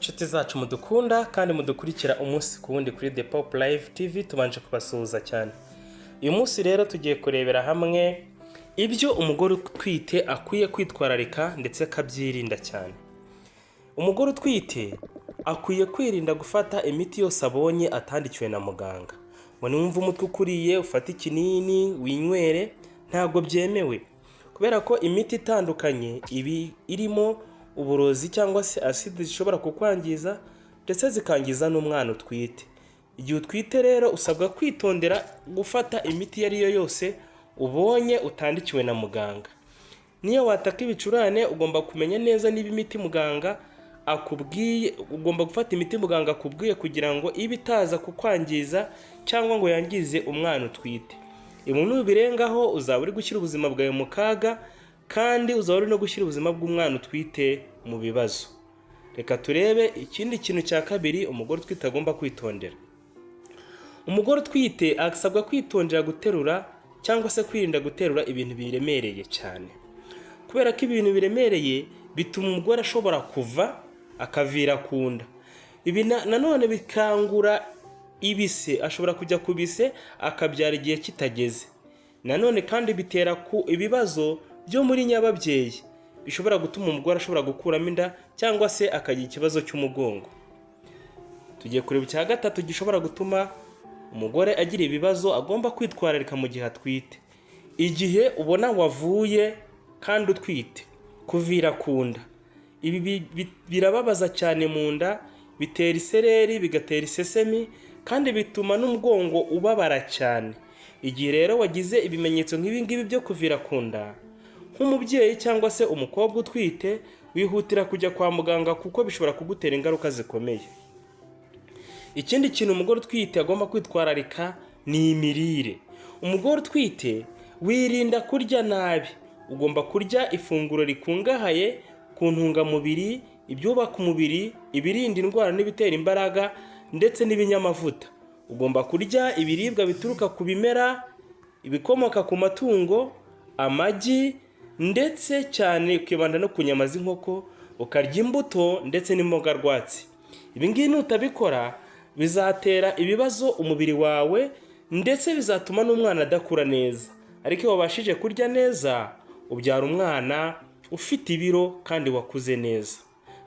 Inshuti zacu mudukunda kandi mudukurikira umunsi ku wundi kuri The Pop Live TV, tubanje kubasuhuza cyane. Uyu munsi rero tugiye kurebera hamwe ibyo umugore utwite akwiye kwitwararika ndetse akabyirinda cyane. Umugore utwite akwiye kwirinda gufata imiti yose abonye atandikiwe na muganga. Ngo niwumva umutwe ukuriye ufate ikinini winywere, ntabwo byemewe, kubera ko imiti itandukanye ibi irimo uburozi cyangwa se acide zishobora kukwangiza ndetse zikangiza n'umwana utwite. Igihe utwite rero usabwa kwitondera gufata imiti iyo ari yo yose ubonye utandikiwe na muganga. Niyo wataka ibicurane, ugomba kumenya neza niba imiti muganga akubwiye, ugomba gufata imiti muganga akubwiye kugira ngo ibe itaza kukwangiza cyangwa ngo yangize umwana utwite. Ibi nubirengaho uzaba uri gushyira ubuzima bwawe mu kaga kandi uzaba uri no gushyira ubuzima bw'umwana utwite mu bibazo. Reka turebe ikindi kintu cya kabiri umugore utwite agomba kwitondera. Umugore utwite asabwa kwitondera guterura cyangwa se kwirinda guterura ibintu biremereye cyane, kubera ko ibintu biremereye bituma umugore ashobora kuva, akavira ku nda. Ibi nanone bikangura ibise, ashobora kujya ku bise akabyara igihe kitageze. Nanone kandi bitera ku ibibazo byo muri nyababyeyi bishobora gutuma umugore ashobora gukuramo inda cyangwa se akagira ikibazo cy'umugongo. Tugiye kureba icya gatatu gishobora gutuma umugore agira ibibazo agomba kwitwararika mu gihe atwite. Igihe ubona wavuye kandi utwite, kuvira ku nda. Ibi birababaza cyane mu nda, bitera isereri, bigatera isesemi kandi bituma n'umugongo ubabara cyane. Igihe rero wagize ibimenyetso nk'ibi ngibi byo kuvira ku nda, nk'umubyeyi cyangwa se umukobwa utwite, wihutira kujya kwa muganga kuko bishobora kugutera ingaruka zikomeye. Ikindi kintu umugore utwite agomba kwitwararika ni imirire. Umugore utwite wirinda kurya nabi. Ugomba kurya ifunguro rikungahaye ku ntungamubiri, ibyubaka umubiri, ibirinda indwara n'ibitera imbaraga ndetse n'ibinyamavuta. Ugomba kurya ibiribwa bituruka ku bimera, ibikomoka ku matungo, amagi, ndetse cyane ukibanda no ku nyama z'inkoko, ukarya imbuto ndetse n'imboga rwatsi. Ibi ngibi nutabikora bizatera ibibazo umubiri wawe ndetse bizatuma n'umwana adakura neza. Ariko iyo wabashije kurya neza, ubyara umwana ufite ibiro kandi wakuze neza,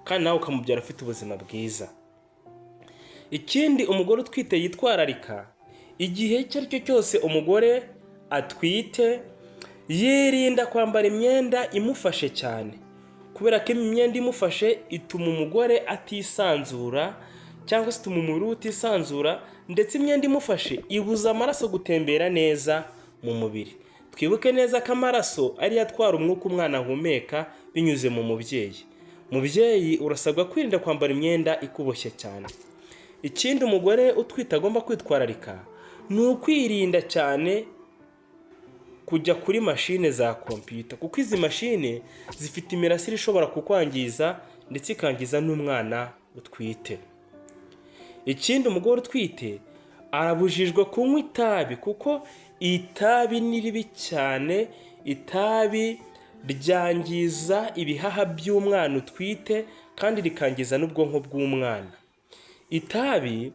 kandi nawe ukamubyara afite ubuzima bwiza. Ikindi umugore utwite yitwararika, igihe icyo ari cyo cyose umugore atwite yirinda kwambara imyenda imufashe cyane, kubera ko imyenda imufashe ituma umugore atisanzura cyangwa se ituma umubiri we utisanzura, ndetse imyenda imufashe ibuza amaraso gutembera neza mu mubiri. Twibuke neza ko amaraso ariyo atwara umwuka umwana ahumeka binyuze mu mubyeyi. Mubyeyi, urasabwa kwirinda kwambara imyenda ikuboshye cyane. Ikindi umugore utwite agomba kwitwararika ni ukwirinda cyane kujya kuri mashine za kompiyuta, kuko izi mashine zifite imirasire ishobora kukwangiza ndetse ikangiza n'umwana utwite. Ikindi, umugore utwite arabujijwe kunywa itabi, kuko itabi ni ribi cyane. Itabi ryangiza ibihaha by'umwana utwite kandi rikangiza n'ubwonko bw'umwana. Itabi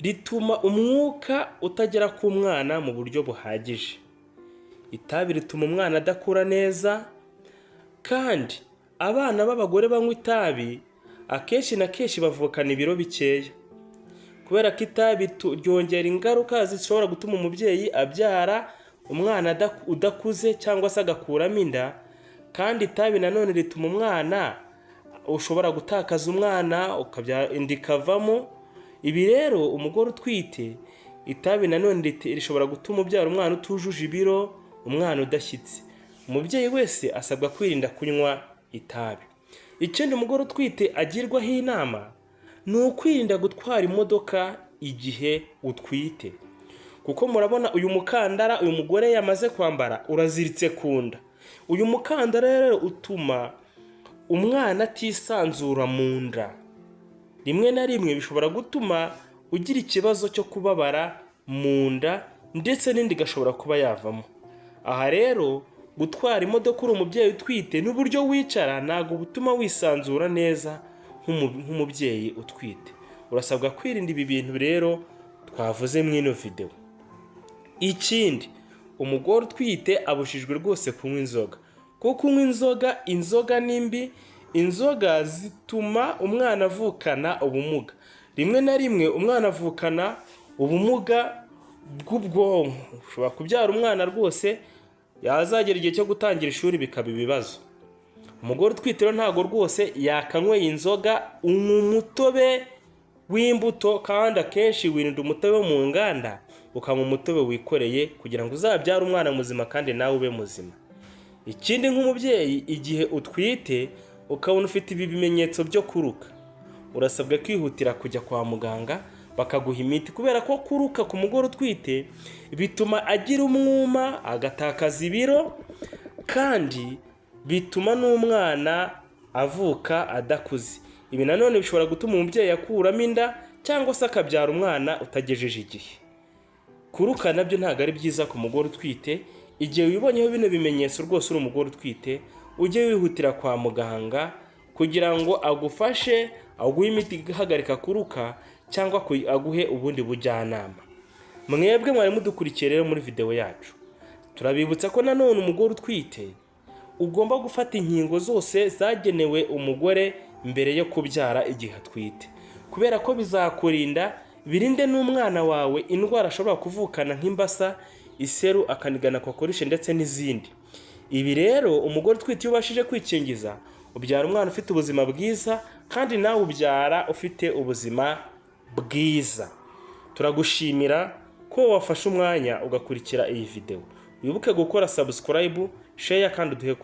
rituma umwuka utagera ku mwana mu buryo buhagije. Itabi rituma umwana adakura neza, kandi abana b'abagore banywa itabi akenshi na kenshi bavukana ibiro bikeya, kubera ko itabi ryongera ingaruka zishobora gutuma umubyeyi abyara umwana udakuze cyangwa se agakuramo inda. Kandi itabi nanone rituma umwana, ushobora gutakaza umwana, inda ikavamo. Ibi rero, umugore utwite, itabi nanone rishobora gutuma ubyara umwana utujuje ibiro, umwana udashyitse. Umubyeyi wese asabwa kwirinda kunywa itabi. Ikindi umugore utwite agirwaho inama ni ukwirinda gutwara imodoka igihe utwite, kuko murabona uyu mukandara uyu mugore yamaze kwambara uraziritse ku nda. Uyu mukandara rero utuma umwana atisanzura mu nda. Rimwe na rimwe bishobora gutuma ugira ikibazo cyo kubabara mu nda ndetse n'inda igashobora kuba yavamo. Aha rero, gutwara imodoka uri umubyeyi utwite n'uburyo wicara ntabwo butuma wisanzura neza nk'uko umubyeyi utwite. Nk'umubyeyi utwite, urasabwa kwirinda ibi bintu rero twavuze mu ino videwo. Ikindi, umugore utwite abujijwe rwose kunywa inzoga, kuko kunywa inzoga ni mbi. Inzoga zituma umwana avukana ubumuga. Rimwe na rimwe umwana avukana ubumuga bw'ubwonko. Ushobora kubyara umwana rwose, yazagera igihe cyo gutangira ishuri bikaba ibibazo. Umugore utwite rero ntabwo rwose yakanyweye inzoga. Unywa umutobe w'imbuto, kandi akenshi wirinda umutobe wo mu nganda, ukanywa umutobe wikoreye kugira ngo uzabyare umwana muzima kandi nawe ube muzima. Ikindi, nk'umubyeyi, igihe utwite ukabona ufite ibi bimenyetso byo kuruka, urasabwa kwihutira kujya kwa muganga bakaguha imiti, kubera ko kuruka ku mugore utwite bituma agira umwuma, agatakaza ibiro, kandi bituma n'umwana avuka adakuze. Ibi nanone bishobora gutuma umubyeyi akuramo inda cyangwa se akabyara umwana utagejeje igihe. Kuruka nabyo ntabwo ari byiza ku mugore utwite. Igihe wibonyeho bino bimenyetso rwose uri umugore utwite, ujye wihutira kwa muganga kugira ngo agufashe, aguhe imiti ihagarika kuruka cyangwa aguhe ubundi bujyanama. Mwebwe mwari mudukurikiye rero muri videwo yacu, turabibutsa ko nanone umugore utwite ugomba gufata inkingo zose zagenewe umugore mbere yo kubyara igihe atwite, kubera ko bizakurinda, birinde n'umwana wawe indwara ashobora kuvukana nk'imbasa, iseru, akanigana, kokorishe ndetse n'izindi. Ibi rero, umugore utwite iyo ubashije kwikingiza, ubyara umwana ufite ubuzima bwiza, kandi nawe ubyara ufite ubuzima bwiza. Turagushimira ko wafashe umwanya ugakurikira iyi videwo. Wibuke gukora subscribe, share kandi uduhe.